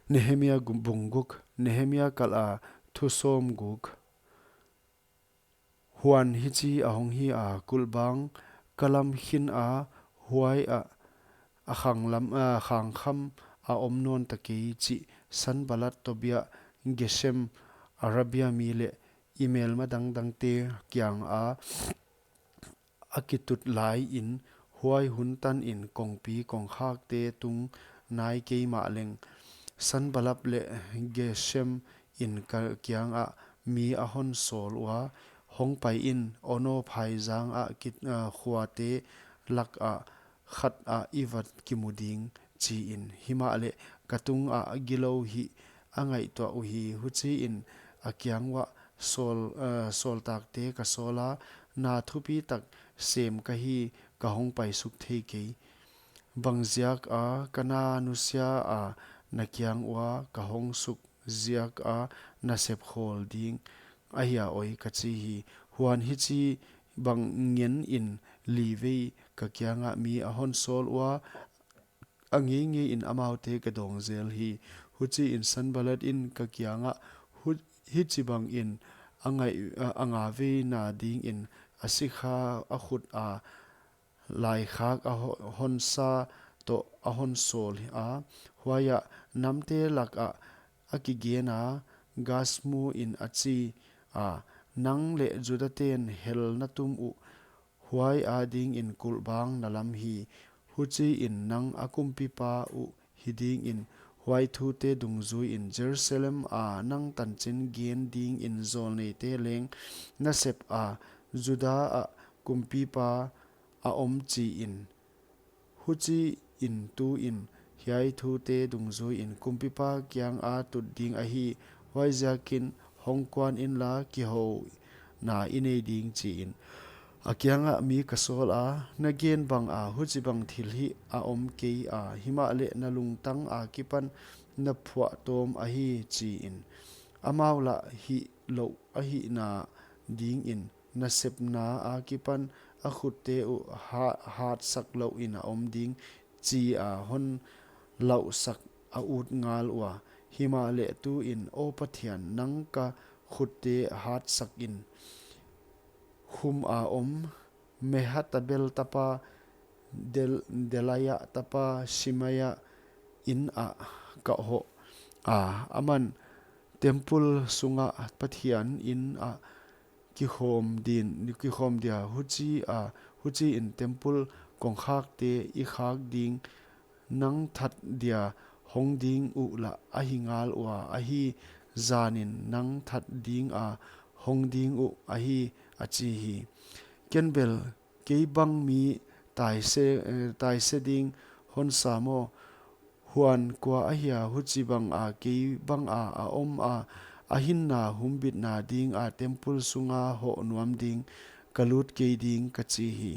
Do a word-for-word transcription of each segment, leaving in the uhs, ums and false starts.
Nehemia gu-, bung guk. Nehemia kal a thu sawmguk. Huan hichi ahong hi a, kulhbang ka lam khin a, huai ah a khang lam, a khang kham a om nawn ta kei chih Sanballat, Tobia, Geshem, Arabia mi leh i melma dangdangte kiang a a kitut lai in, huai hun tan in kongpi kongkhakte tung nai kei mahleng, Sanballat leh Geshem in ka kiang ah mi a hon sawl ua, hong pai in, Ono phaizang ah ki, a, khuate lak ah khat ah i va kimu ding, chi in. Himahleh ka tung ah gilou hih a ngaihtuah uhi, huchi in a kiang uah sawl, a, sawltakte ka sawl a, na thupi tak sem ka hi, ka hong pai suk thei kei. Bang ziak a ka na nusia a, na kiang ua ka hong suk ziak a na sep khawl ding ahia oi, ka chi hi. Huan hichi bang ngen in li vei ka kiang ah mi a hon sawl ua, a ngeingei in amaute ka dawng zel hi. Huchi in Sanballat in ka kiang ah, hu-, hichi bang in a ngai, a, a nga vei na ding in a sikha a khut a laikhak a ho-, hon sa toh a hon sawl hi a, huai ah namte lak ah a kigen a, Geshem in a chi a, nang leh Judaten hel na tum uh, huai a ding in kulhbang na lam hi. Huchi in nang a kumpipa uh hi ding in, huai thute dungzui in Jerusalem a nang tanchin gen ding in zawlneite leng na sep a, Juda ah kumpipa a om, chi in. Huchi in tu in hiai thute dungzui in kumpipa kiang a tut ding ahi, huaiziak in hong kuan in la, kihouna i nei ding, chi in. A kiang ah mi ka sawl a, na gen bang a huchi bang thil hih a om kei a, himahleh na lungtang a kipan na phuahtawm ahi, chi in. Amau lah hih louh ahihna ding in, na sepna a kipan a khutte uh ha-, hatsak louh in a om ding, chi a hon lauhsak a ut ngal ua. Himahleh tu in, O Pathian, nang ka khutte hatsak in, khum a om Mehetabel tapa Del-, Delaia tapa Shemaia in ah ka hoh a, aman temple sung ah Pathian in ah kikhawm din, kikhawm dia, huchi a, huchi in temple kongkhakte i khak ding, nang that dia hong ding uh lah ahi ngal ua, ahi zan in nang that ding a hong ding uh ahi, a chi hi. Ken bel kei bang mi taise, eh, taise ding hon sa maw? Huan kua ahia huchi bang a kei bang a a om a, a hinna humbitna ding a temple sung a hoh nuam ding, ka lut kei ding, ka chi hi.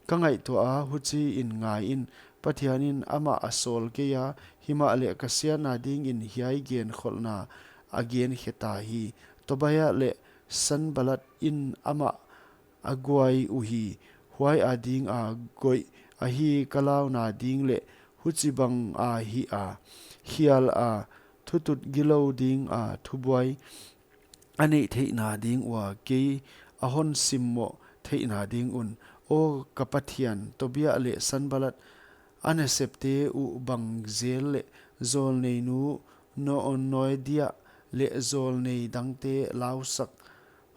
Ka ngaihtuah a, huchi in ngai in, Pathian in amah a sawl kei a, himahleh ka siatna ding in hiai genkholhna a gen khe ta hi. Tobia leh Sanballat in amah a guai uhi, huai a ding a goih ahi, ka launa ding leh huchi bang a hih a, hial a thutut gilou ding a thubuai a neih theihna ding ua, kei a hon simmoh theihna ding un. O ka Pathian, Tobia leh Sanballat a nasepte uh bang zel leh zawlneinu No-, Noadia leh zawlnei dangte lausak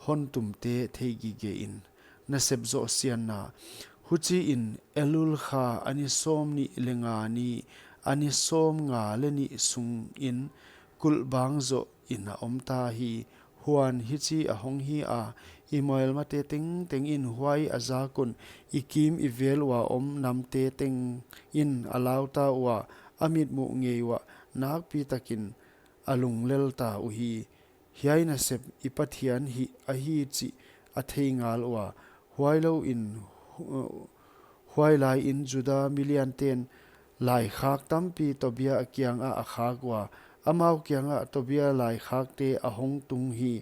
hon tumte thei gige in. Nasep zoh sianna. Huchi in Elul kha a ni sawmnih leh nga ni, a ni sawmnga leh nih sung in kulhbang zoh in a om ta hi. Huan hichi a hong hi a, i melmate tengteng in huai a zak un, i kim i vel ua om namte teng in a lau ta ua, a mitmuh ngei uah nakpi tak in a lunglel ta uhi. Hiai nasep i Pathian hih ahi chih a thei ngal ua. Huai lou in, hu-, huai lai in Juda milianten laikhak tampi Tobia kiang ah a khak ua. Amau kiang ah Tobia laikhakte a hong tung hi.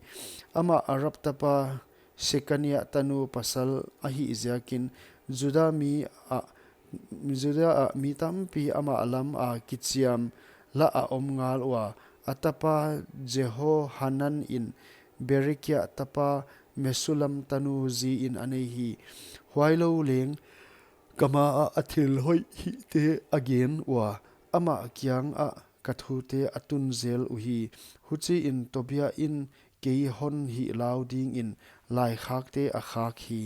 Amah Arab tapa Sekania tanu pasal ahih ziakin Juda mi ah, Juda ah mi tampi amah lam a kichiam lah a om ngal ua; a tapa Jehohananin Berekia tapa Mesullam tanu jiin a nei hi. Huailou leng ka maah a thil hoih hihte a gen ua, amah kiangah ka thute a tun jel uhi. Huchiin Tobiain kei hon hihlau dingin laikhakte a khak hi.